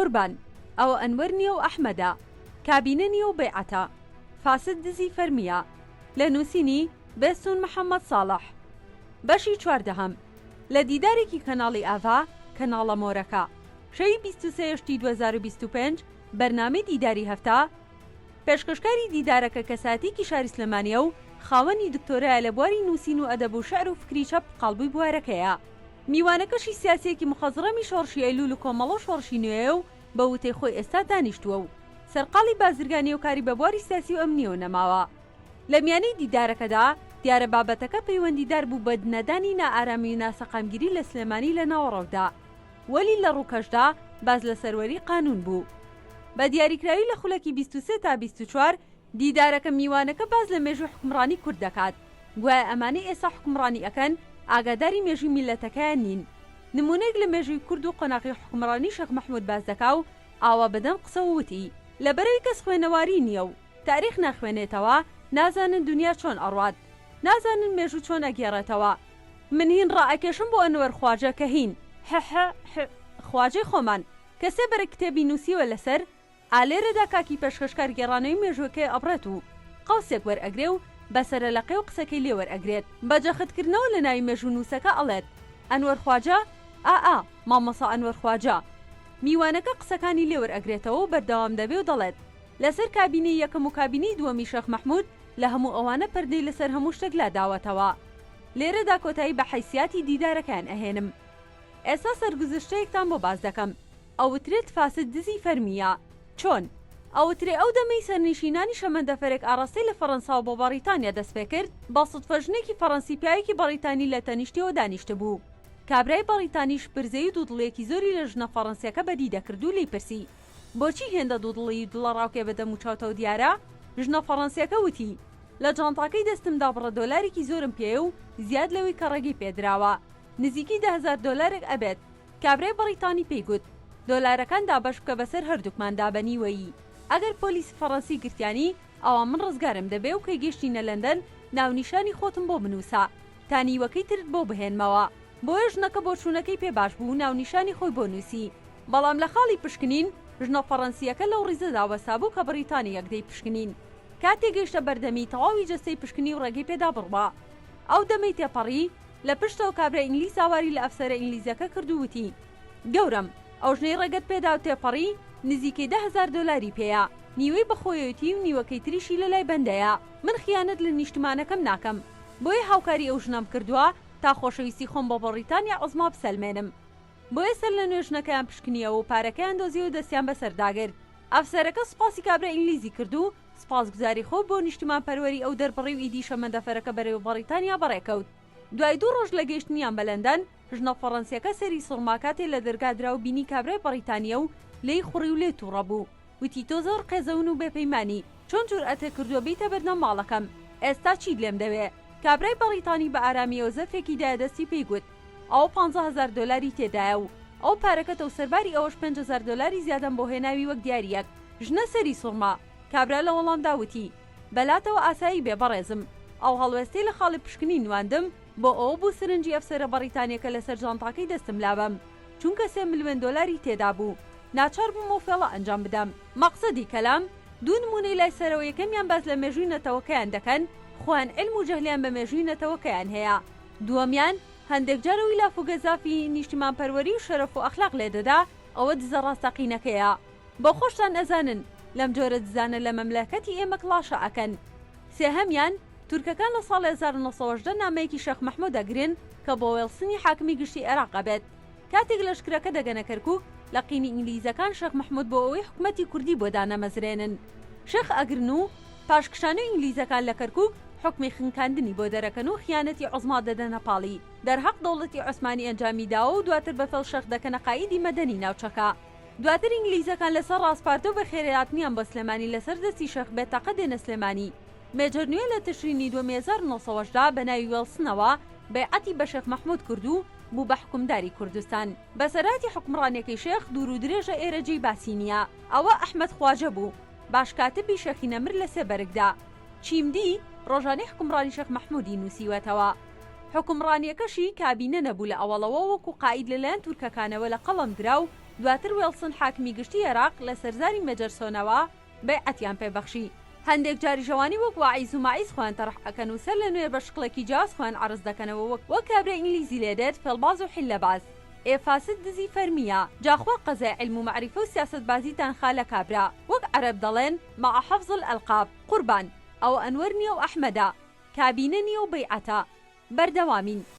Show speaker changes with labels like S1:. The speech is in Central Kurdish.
S1: قوربان ئەوە ئەنوەر نیە و ئەحمەدە. کابینە نیە و بەیعەتە. فاسد دزی فەرمیە. لە نووسینی، بێستوون محەمەد ساڵح. بەشی چواردەهەم. لە دیدارێکی کەناڵی ئاڤا، کەناڵە مۆرەکە. شەوی 23 هەشتی 2025، بەرنامەی دیداری هەفتە، پێشکەشکاری دیدارەکە کەسایەتیەکی شاری سلێمانیە و خاوەنی دکتۆرایە لە بواری نووسین و ئەدەب و شیعر و فکری چەپ قاڵبووی بوارەکەیە. میوانەکەشی سیاسیەکی موخەزڕەمی شۆڕشی ئەیلول و کۆمەڵە و شۆڕشی نوێیە و بە وتەی خۆی ئێستا دانیشتووە و سەرقاڵی بازرگانیە و کاری بە بواری سیاسی و ئەمنیەوە نەماوە. لە میانەی دیدارەکەدا دیارە بابەتەکە پەیوەندیدار بوو بە نەدانی نائارامی و ناسەقامگیری لە سلێمانی لە ناوەڕۆکدا وەلی لە ڕووکەشدا باس لە سەروەری قانوون بوو. بە دیاریکراوی لە خولەکی 23 تا 24 دیدارەکە میوانەکە باس لە مێژووی حوکمڕانی کورد دەکات گوایە ئەمانەی ئێستا حوکمڕانی ئەکەن ئاگاداری مێژووی میللەتەکەیان نین نمونەیەک لە مێژووی کورد و قۆناغی حوکمڕانی شێخ مەحمود باس دەکا و ئاوا بەدەم قسەوە وتی لەبەرئەوەی کەس خوێنەواری نیە و تاریخ ناخوێنێتەوە نازانن دونیا چۆن ئەڕوات نازانن مێژوو چۆن ئەگێڕێتەوە من هین ڕائەکێشم بۆ ئەنوەر خواجە کە هین حح ح خواجەی خۆمان کە سێ بەرگ کتێبی نوسیوە لەسەر ئا لێرەدا کاکی پێشکەشکار گێڕانەوەی مێژووەکەی ئەبڕێت و قەوسێک وەرئەگرێ و بە سەرەلەقێ و قسەکەی لێ وەرئەگرێت بە جەختکردنەوە لە ناوی مێژوونووسەکە ئەڵێت ئەنوەر خواجە ئا ئا مامۆسا ئەنوەر خواجە میوانەکە قسەکانی لێ وەرئەگرێتەوە و بەردەوام دەبێ و دەڵێت لەسەر کابینەی یەکەم و کابینەی دووەمی شێخ مەحموود لە هەموو ئەوانە پەردەی لەسەر هەموو شتێک لاداوەتەوە. لێرەدا کۆتایی بە حەیسیاتی دیدارەکەیان ئەهێنم. ئێستا سەرگوزشتەیەکتان بۆ باس دەکەم. ئەوترێت فاسد دزی فەرمییە. چۆن؟ ئەوترێ ئەو دەمەی سەرنشینانی شەمەندەفەرێک ئاڕاستەی لە فەڕەنساوە بۆ بەڕیتانیا دەستپێکرد، بە سوتفە ژنێکی فەڕەنسی پیاوێکی بەڕیتانی لە تەنیشتیەوە دانیشتبوو. کابرای بەڕیتانیش پرزەیی و دوودڵییەکی زۆری لە ژنە فەڕەنسییەکە بەدی دەکرد و لێی پرسی، بۆچی هێندە دوودڵیی و دڵەڕاوکێ بە دەموچاوتەوە دیارە؟ ژنە فەڕەنسییەکە وتی، لە جانتاکەی دەستمدا بڕە دۆلارێکی زۆرم پێیە و زیاد لەوەی کە ڕێگەی پێدراوە. نزیکی 10,000 دۆلارێک ئەبێت. کابرای بەڕیتانی پێی گوت، دۆلارەکان دابەش بکە بەسەر هەردووکماندا بە نیوەیی. ئەگەر پۆلیسی فەڕەنسی گرتیانی، ئەوا من ڕزگارم دەبێ و کەی گەشتینە لەندەن، ناونیشانی خۆتم بۆ بنووسە، تا نیوەکەی ترت بۆ بهێنمەوە. بۆیە ژنەکە بۆچوونەکەی پێ باش بوو و ناونیشانی خۆی بۆ نووسی. بەڵام لە خاڵی پشکنین، ژنە فەڕەنسییەکە لەو ڕیزەدا وەستابوو کە بەڕیتانییەک دەیپشکنین. کاتێ گەیشتە بەردەمی، تەواوی جەستەی پشکنی و ڕێگەی پێدا بڕوا. ئەو دەمەی تێپەڕی، لە پشتەوە کابرای ئینگلیز هاواری لە ئەفسەرە ئینگلیزەکە کرد و وتی، گەورەم، ئەو ژنەی ڕێگەت پێدا و تێپەڕی، نزیکەی 10,000 دۆلاری پێیە، نیوەی بە خۆیەتی و نیوەکەی تریشی لە لای بەندەیە. من خیانەت لە نیشتمانەکەم ناکەم، بۆیە هاوکاری ئەو ژنەم کردووە تا خۆشەویستی خۆم بۆ بەڕیتانیا عوزما بسەلمێنم. بۆیە سەرلەنوێ ژنەکەیان پشکنییەوە و پارەکەیان دۆزیەوە و دەستیان بەسەردا گرت. ئەفسەرەکە سوپاسی کابرای ئینگلیزی کرد و سوپاسگوزاری خۆی بۆ نیشتیمانپەروەری ئەو دەربڕی و ئیدی شەمەندەفەرەکە بەرەو بەڕیتانیا بەڕێکەوت. دوای دوو ڕۆژ لە گەیشتنیان بە لەندەن، ژنە فەڕەنسیەکە سەری سوڕما کاتێ لە دەرگا درا و بینی کابرای بەڕیتانیە و لێی خوڕی و لێی توڕە بوو. وتی تۆ زۆر قێزەون و بێ پەیمانی، چۆن جورئەتت کردووە بێیتە بەردەم ماڵەکەم؟ ئێستا چیت لێم دەوێ؟ کابرای بەڕیتانی بە ئارامییەوە زەرفێکی دایە دەستی و پێی گوت ئەوە 15,000 دۆلاری تێدایە و ئەو پارەکەتە و سەرباری ئەوەش 5,000 دۆلاری زیادەم بۆ هێناوی وەک دیارییەک. ژنە سەری سوڕما. کابرا لە وەڵامدا وتی، بەلاتەوە ئاسایی بێ بەڕێزم، ئەو هەڵوێستەی لە خاڵی پشکنین نواندم بۆ ئەوە بوو سرنجی ئەفسەرە بەڕیتانیەکە لەسەر جانتاکەی دەستم لابەم، چونکە سێ ملوێن دۆلاری تێدا بوو، ناچار بووم ئەو فێڵە ئەنجام بدەم. مەقسەدی کەلام، دوو نموونەی لای سەرەوە یەکەمیان باس لە مێژووی نەتەوەکەیان دەکەن، خۆیان عیلم و جەهلیان بە مێژووی نەتەوەکەیان هەیە. دووەمیان، هەندێک جار ئەوی لاف و گەزافی نیشتیمانپەروەری و شەرەف و ئەخلاق لێدەدا، ئەوە دزە ڕاستەقینەکەیە. بۆ خۆشتان ئەزانن لەم جۆرە دزانە لە مەملەکەتی ئێمە کڵاشە ئەکەن. سێهەمیان، تورکەکان لە ساڵی 1918 نامەیەکی شێخ مەحمود ئەگرن کە بۆ وێڵسنی حاکمی گشتی عێراق ئەبێت. کاتێک لەشکرەکە دەگەنە کەرکوک لە قینی ئینگلیزەکان شێخ مەحمود بۆ ئەوەی حکومەتی کوردی بۆ دانەمەزرێنن شێخ ئەگرن و پاش کشانەوەی ئینگلیزەکان لە کەرکوک حوکمی خنکاندنی بۆ دەرەکەن و خیانەتی عوزما دەدەنە پاڵی دەرهەق دەوڵەتی عوسمانی ئەنجامی داوە و دواتر بە فێڵ شێخ دەکەنە قائیدی مەدەنی ناوچەکە. دواتر ئینگلیزەکان لەسەر ڕاسپاردە و بەخێرهاتنیان بۆ سلێمانی لەسەر دەستی شێخ بێ تەقە دێنە سلێمانی. مێجەر نوێ لە تشرینی دووەمی 1918 بە ناوی وێڵسنەوە بەیعەتی بە شێخ مەحمود کرد و بوو بە حوکمداری کوردستان. بەسەرهاتی حوکمڕانیەکەی شێخ دوور و درێژە ئێرە جێی باسی نییە. ئەوە ئەحمەد خواجە بوو باش کاتبی شێخی نەمر لە سێ بەرگدا. چیم دی ڕۆژانی حوکمڕانی شێخ مەحمودی نووسیوەتەوە. حوکمڕانیەکەشی کابینە نەبوو لە ئەوەڵەوە وەکو قائید لەلایەن تورکەکانەوە لە قەڵەم درا و. دواتر وێڵسن حاکمی گشتی ئێراق لە سەرزاری مێجەرسۆنەوە بەیعەتیان پێ بەخشی. هەندێک جاریش ئەوانەی وەک واعیز و ماعیز خۆیان تەڕح ئەکەن و سەر لە نوێ بە شکڵێکی جیاواز خۆیان عەڕز دەکەنەوە وەک وەک کابرای ئینگلیزی لێ دێت فێڵباز و حیللەباز. ئێ فاسد دزی فەرمییە. جا خوا قەزای عیلم و مەعریفە و سیاسەتبازیتان خا لە کابرا. وەک عەرەب دەڵێن، مع حفظ الالقاب. قوربان. ئەوە ئەنوەر نیە و ئەحمەدە. کابینە نیە و بەیعەتە. بەردەوامین.